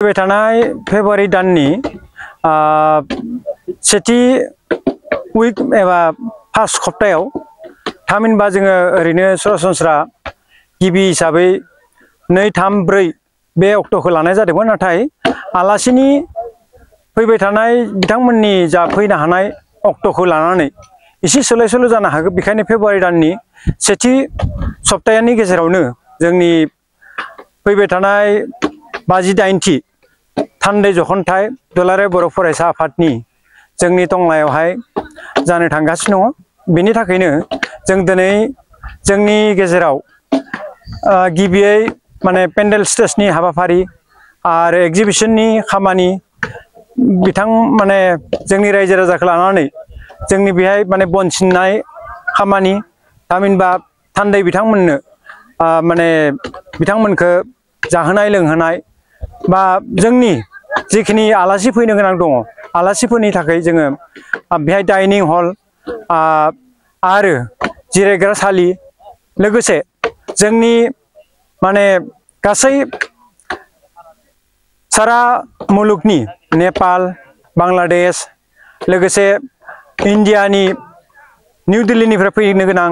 फैबाय थानाय फेब्रुवारि दाननि सेथि उइक एबा फार्स्ट सप्तायाव थामहिनबा जोङो ओरैनो सरासनस्रा गिबि हिसाबै 2, 3, 4 बे अक्ट'खौ लानाय जादोंमोन। नाथाय आलासिनि फैबाय थानाय बिथांमोननि जा फैनो हानाय अक्ट'खौ लानानै एसे सोलाय सोल' जानो हागौ। बेखायनो फेब्रुवारि दाननि सेथि सप्ताहनि गेजेरावनो जोंनि फैबाय थानाय 58थि थान्दै जखनथाइ दुलाराय बर' फरायसा आफादनि जोंनि टंलायावहाय जानो थांगासिनो दङ। बेनि थाखायनो जों दिनै जोंनि गेजेराव गिबियै माने पेन्डेल स्टेजनि हाबाफारि आरो एग्जिबिशननि खामानि माने जोंनि रायजो राजाखौ लानानै जोंनि बेहाय माने बन सिननाय खामानि थामहिनबा थान्दै बिथांमोननो माने बिथांमोनखौ जाहोनाय लोंहोनाय बा जोंनि जिखिनि आलासि फैनो गोनां दङ आलासिफोरनि थाखाय जोङो बेहाय डाइनिं हल आरो जिरायग्रासालि लोगोसे जोंनि माने गासै सारा मुलुगनि नेपाल बांलादेश लोगोसे इन्डियानि निउ दिल्लीनिफ्राय फैनो गोनां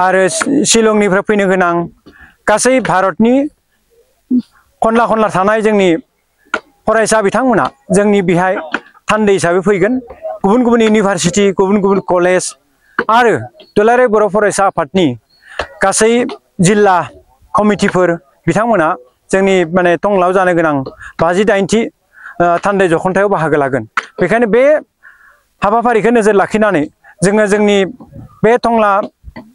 आरो शिलंनिफ्राय फैनो गोनां गासै भारतनि खनला खनला थानाय जोंनि फरायसा बिथांमोना जोंनि बेहाय थान्दै हिसाबै फैगोन। गुबुन गुबुन इउनिभारसिटि गुबुन गुबुन कलेज आरो दुलाराय बर' फरायसा आफादनि गासै जिल्ला कमिटिफोर बिथांमोना जोंनि माने टंलायाव जानो गोनां 58थि थान्दै जखनथायाव बाहागो लागोन। बेखायनो बे हाबाफारिखौ नोजोर लाखिनानै जोङो जोंनि बे टंला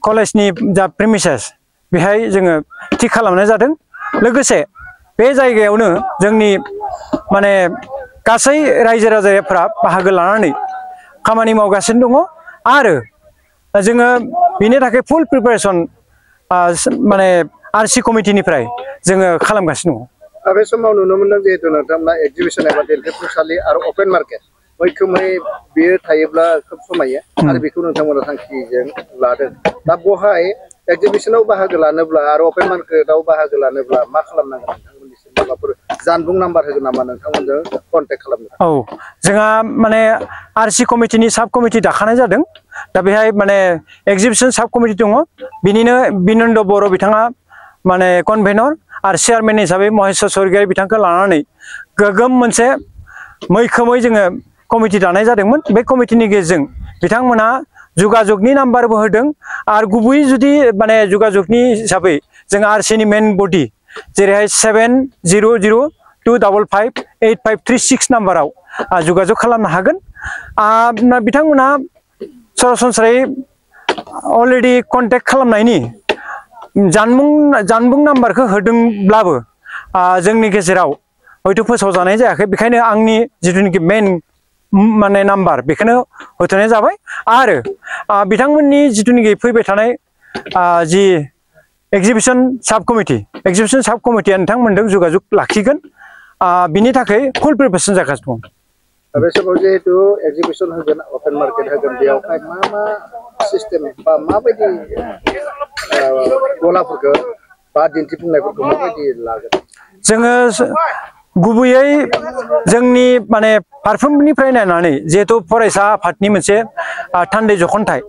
कलेजनि जा प्रिमिसेस बेहाय जोङो थि खालामनाय जादों। लोगोसे बे जायगायावनो जोंनि माने गासै रायजो राजाफ्रा बाहागो लानानै खामानि मावगासिनो दङ आरो जोङो बेनि थाखाय फुल प्रिपारेसन माने आरसि कमिटिनिफ्राय जोङो खालामगासिनो दङ। बे समाव नुनो मोनदों जिहेतु नोंथांमोना एग्जिबिशन एबा दिन्थिफुंसालि आरो अपेन मार्केट मैखोमै बेयो थायोब्ला खोब समायो आरो बेखौ नोंथांमोना थांखिजों लादों। दा बेवहाय एग्जिबिशनाव बाहागो लानोब्ला आरो अपेन मार्केटआव बाहागो लानोब्ला मा खालामनांगोन? नोंथांमोननिसिम माबाफोर जानबुं नाम्बार होगोन नामा नोंथांमोनजों कन्टेक्ट खालामनो? औ, जोंहा माने आरसि कमिटिनि साब कमिटि दाखानाय जादों। दा बेहाय माने एग्जिबिशन साब कमिटि दङ। बिनिनो बिनन्द बर' बिथाङा माने कनभेनर आरो चेयारमेन हिसाबै महेश्वर स्वर्गीयारि बिथांखौ लानानै गोगोम मोनसे मैखोमै जोङो कमिटि दानाय जादोंमोन। बे कमिटिनि गेजेरजों बिथांमोना जुगाजुगनि नाम्बारबो होदों आरो गुबै जुदि माने जुगाजुगनि हिसाबै जों आरसिनि मेन बडि जेरैहाय 7002558536 नाम्बाराव जुगाजुग खालामनो हागोन। बिथांमोना सरासनस्रायै अलरेडि कन्टेक्ट खालामनायनि जानबुं नाम्बारखौ होदोंब्लाबो जोंनि गेजेराव हयथ' फोसावजानाय जायाखै। बेखायनो आंनि जिथुनिखि मेन माने नाम्बार बेखौनो होथ'नाय जाबाय आरो बिथांमोननि जिथुनिखि फैबाय थानाय जि एग्जिबिशन साब कमिटिया नोंथांमोनजों जुगाजुग लाखिगोन। बिनि थाखाय फुल प्रिपारेसन जागासिनो दं। बे समाव जिहेतु एग्जिबिशन होगोन अपेन मार्केट होगोन बेयावहाय मा मा सिस्टेम बा माबायदि गलाफोरखौ बा दिन्थिफुंनायफोरखौ माबायदि लागोन? जोङो गुबैयै जोंनि माने फारफ्रोमनिफ्राय नायनानै जिहेतु फरायसा आफादनि मोनसे थान्दै जखनथाइ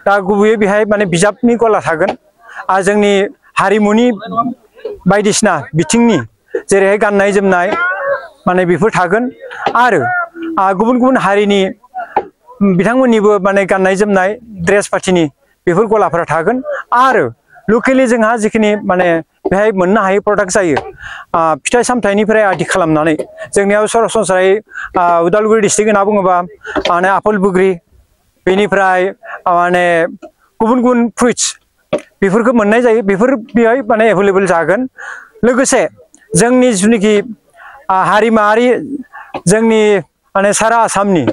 दा गुबैयै बेहाय माने बिजाबनि गला थागोन आरो जोंनि हारिमुनि बायदिसिना बिथिंनि जेरैहाय गाननाय जोमनाय माने बेफोर थागोन आरो गुबुन गुबुन हारिनि बिथांमोननिबो माने गाननाय जोमनाय ड्रेस पार्टिनि बेफोर गलाफोरा थागोन आरो लकेलि जोंहा जिखिनि माने बेहाय मोननो हायै प्रडाक्ट जायो फिथाइ सामथाइनिफ्राय आदि खालामनानै जोंनियाव सरासनस्रायै उदालगुरि डिस्ट्रिक्ट होनना बुङोबा माने आपेल बुग्रि बेनिफ्राय माने गुबुन गुबुन फ्रुइट्स बेफोरखौ मोननाय जायो। बेफोर बेहाय माने एभेलेबल जागोन। लोगोसे जोंनि जिथुनिखि हारिमायारि जोंनि माने सारा आसामनि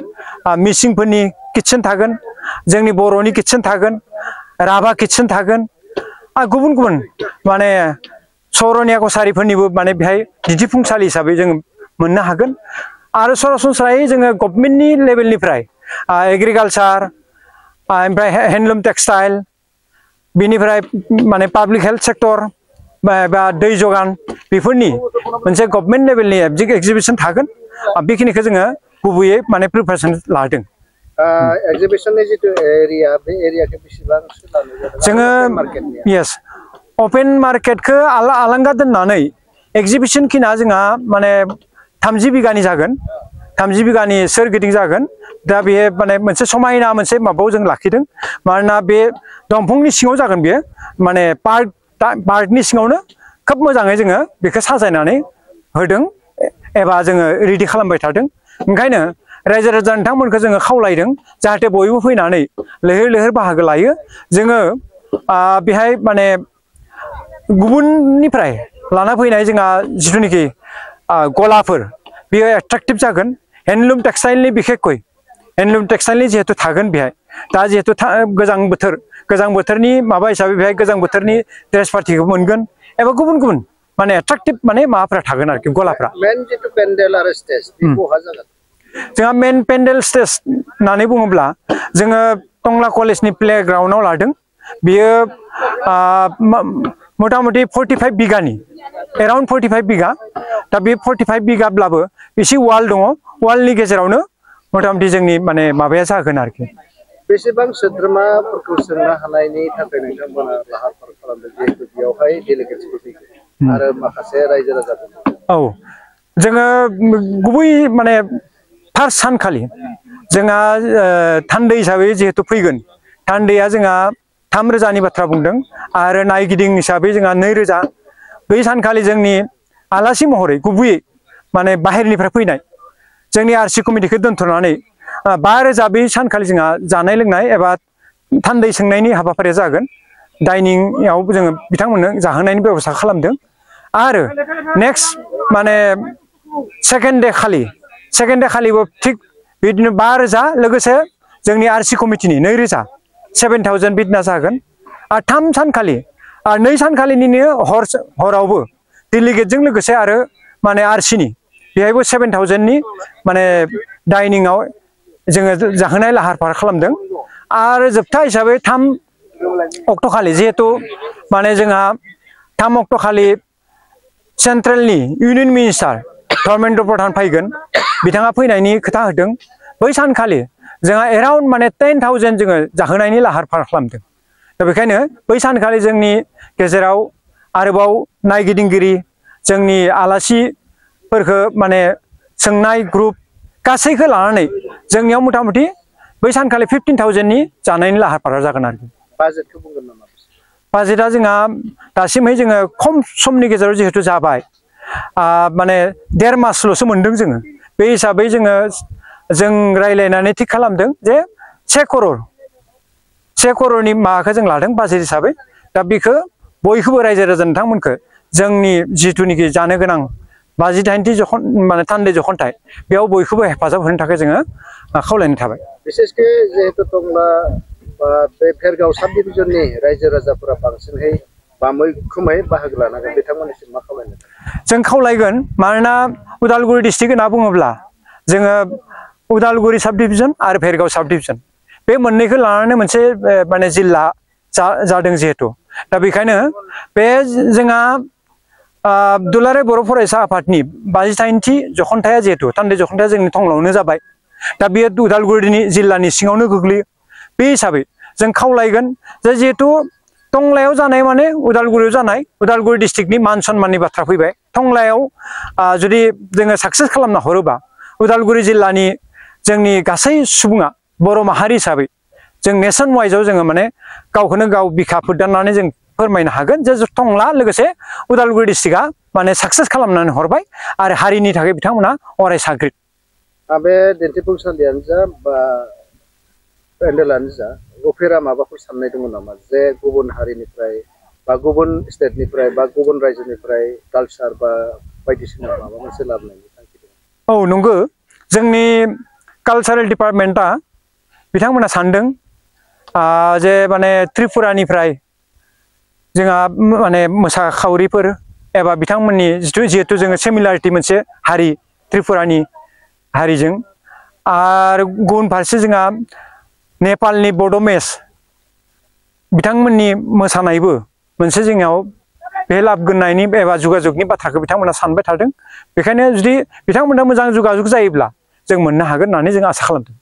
मिसिंफोरनि किटचेन थागोन, जोंनि बर'नि किटचेन थागोन, राभा किटचेन थागोन गुबुन गुबुन माने सौरनिया कसारिफोरनिबो माने बेहाय दिन्थिफुंसालि हिसाबै जों मोननो हागोन। आरो सरासनस्रायै जोङो गभर्नमेन्टनि लेभेलनिफ्राय एग्रिकालचार ओमफ्राय हेन्डलुम टेक्सटाइल बिनिफ्राय माने पाब्लिक हेल्थ सेक्टर बा दै जगान बेफोरनि मोनसे गभर्नमेन्ट लेभेलनि एक्जिबिशन थागोन बेखिनिखौ जोङो गुबैयै माने प्रिपारेसन लादों एक्जिबिशननि जितु एरिया बे एरियाखौ बेसेबांसो लानाय जादों जोङो यस ओपन मार्केटखौ आलांगा दोननानै एक्जिबिशन खिना जोंहा माने 30 बिगानि जागोन 30 बिगानि सोरगिदिं जागोन दा बे माने मोनसे समायना मोनसे माबायाव जों लाखिदों मानोना बे दंफांनि सिङाव जागोन बेयो माने पार्कनि सिङावनो खोब मोजाङै जोङो बेखौ साजायनानै होदों एबा जोङो रेडि खालामबाय थादों ओंखायनो रायजो राजा नोंथांमोनखौ जोङो खावलायदों जाहाथे बयबो फैनानै लैहोर लैहोर बाहागो लायो जोङो बेहाय माने गुबुननिफ्राय लाना फैनाय जोंहा जिथुनिखि गलाफोर बेयो एट्राक्टिभ जागोन हेन्डलुम टेक्सटाइलनि बिखेखयै हेन्डलुम टेक्सटाइलनि जिहेतु थागोन बेहाय दा जिहेतु गोजां बोथोरनि माबा हिसाबै बेहाय गोजां बोथोरनि ड्रेस पार्टिखौ मोनगोन एबा गुबुन गुबुन माने एट्राक्टिभ माने माबाफ्रा थागोन आरोखि गलाफ्रा मेन जितु पेन्डेल आरो स्टेज बहा जागोन जोंहा मेन पेन्डेल स्टेज होननानै बुङोब्ला जोङो टंला कलेजनि प्लेग्राउन्डआव लादों बियो मथा मथि 45 बिगानि एराउन्ड 45 बिगा दा बे 45 बिगाब्लाबो एसे वाल दङ वालनि गेजेरावनो मथा मथि जोंनि माने माबाया जागोन आरोखि बेसेबां सोद्रोमाफोरखौ सोंनो हानायनि थाखाय नोंथांमोना लाहार फाहार खालामदों जिहेतु बेयावहाय डेलिगेट्सफोर फैगोन आरो माखासे रायजो राजाफोर औ जोङो गुबै माने फार्स्ट सानखालि जोंहा थान्दै हिसाबै जिहेतु फैगोन थान्दैया जोंहा 3000नि बाथ्रा बुंदों आरो नायगिदिं हिसाबै जोंहा 2000 बै सानखालि जोंनि आलासि महरै गुबैयै माने बाहेरनिफ्राय फैनाय जोंनि आरसि कमिटिखौ दोनथ'नानै 5000 बै सानखालि जोंहा जानाय लोंनाय एबा थान्दै सोंनायनि हाबाफारिया जागोन डाइनिंआव जोङो बिथांमोननो जाहोनायनि बेबस्था खालामदों आरो नेक्स्ट माने सेकेन्ड डे खालिबो थिग बिदिनो 5000 लोगोसे जोंनि आरसि कमिटिनि 2000 7000 बिदिना जागोन आरो 3 सानखालि आरो 2 सानखालिनिनो हरावबो डेलिगेटजों लोगोसे आरो माने आरसिनि बेहायबो 7000नि माने डाइनिंआव जोङो जाहोनाय लाहार फाहार खालामदों आरो जोबथा हिसाबै 3 अक्ट'खालि जिहेतु माने जोंहा 3 अक्ट'खालि सेन्ट्रेलनि इउनियन मिनिस्टार धर्मेन्द्र प्रधान फैगोन बिथाङा फैनायनि खोथा होदों बै सानखालि जोंहा एराउन्ड माने 10,000 जोङो जाहोनायनि लाहार फाहार खालामदों दा बेखायनो बै सानखालि जोंनि गेजेराव आरोबाव नायगिदिंगिरि जोंनि आलासिफोरखौ माने सोंनाय ग्रुप गासैखौ लानानै जोंनियाव मथा मथि बै सानखालि 15,000नि जानायनि लाहार फाहार जागोन आरोखि बाजेटखौ बुंगोन नामा बाजेटआ जोंहा दासिमहै जोङो खम समनि गेजेराव जिहेतु जाबाय माने 1.5 मासल'सो मोनदों जोङो बे हिसाबै जों रायलायनानै थिग खालामदों जे 1 करोड़नि माबाखौ जों लादों बाजेट हिसाबै दा बेखौ बयखौबो रायजो राजा नोंथांमोनखौ जोंनि जिथुनिखि जानो गोनां 50-60 माने थान्दै जखनथाय बेयाव बयखौबो हेफाजाब होनो थाखाय जोङो खावलायनाय थाबाय बिसेसके जिहेतु टंला बे भेरगाव साब डिभिजननि रायजो राजाफोरा बांसिनहै बा मैखोमै बाहागो लानांगोन बिथांमोननिसिम मा खावलायनो जों खावलायगोन मानोना उदालगुरि डिस्ट्रिक्ट होनना बुङोब्ला जोङो उदालगुरि साब डिभिजन आरो भेरगाव साब डिभिजन बे मोननैखौ लानानै मोनसे माने जिल्ला जादों जिहेतु दा बेखायनो बे जोंहा दुलाराय बर' फरायसा आफादनि 53थि जखनथाया जिहेतु थान्दै जखनथाया जोंनि टंलायावनो जाबाय दा बेयो उदालगुरि जिल्लानि सिङावनो गोग्लैयो बे हिसाबै जों खावलायगोन जे जिहेतु टंलायाव जानाय माने उदालगुरियाव जानाय उदालगुरि डिस्ट्रिक्टनि मान सन्माननि बाथ्रा फैबाय टंलायाव जुदि जोङो साक्सेस खालामना हरोबा उदालगुरि जिल्लानि जोंनि गासै सुबुङा बर' माहारि हिसाबै जों नेसन वाइजआव जोङो माने गावखौनो गाव बिखा फोदाननानै जों फोरमायनो हागोन जे टंला लोगोसे उदालगुरि डिस्ट्रिक्टआ माने साक्सेस खालामनानै हरबाय आरो हारिनि थाखाय बिथांमोना अराय साग्रिद बे दिन्थिफुंसालियानो जा बा पेन्डेलानो जा उफेरा माबाफोर साननाय दङ नामा जे गुबुन हारिनिफ्राय बा गुबुन स्टेटनिफ्राय बा गुबुन रायजोनिफ्राय कालचार बा बायदिसिना माबा मोनसे लाबोनायनि थांखि दङ औ नंगौ जोंनि कालचारेल डिपार्टमेन्टआ बिथांमोना सानदों जे माने त्रिपुरानिफ्राय जोंहा माने मोसाखावरिफोर एबा बिथांमोननि जिहेतु जोङो सिमिलारिटि मोनसे हारि त्रिपुरानि हारिजों आरो गुबुन फारसे जोंहा नेपालनि बड'मेस बिथांमोननि मोसानायबो मोनसे जोंनाव बे लाबोनायनि एबा जुगाजुगनि बाथ्राखौ बिथांमोना सानबाय थादों बेखायनो जुदि बिथांमोना मोजां जुगाजुग जायोब्ला जों मोननो हागोन होननानै जों आसा खालामदों।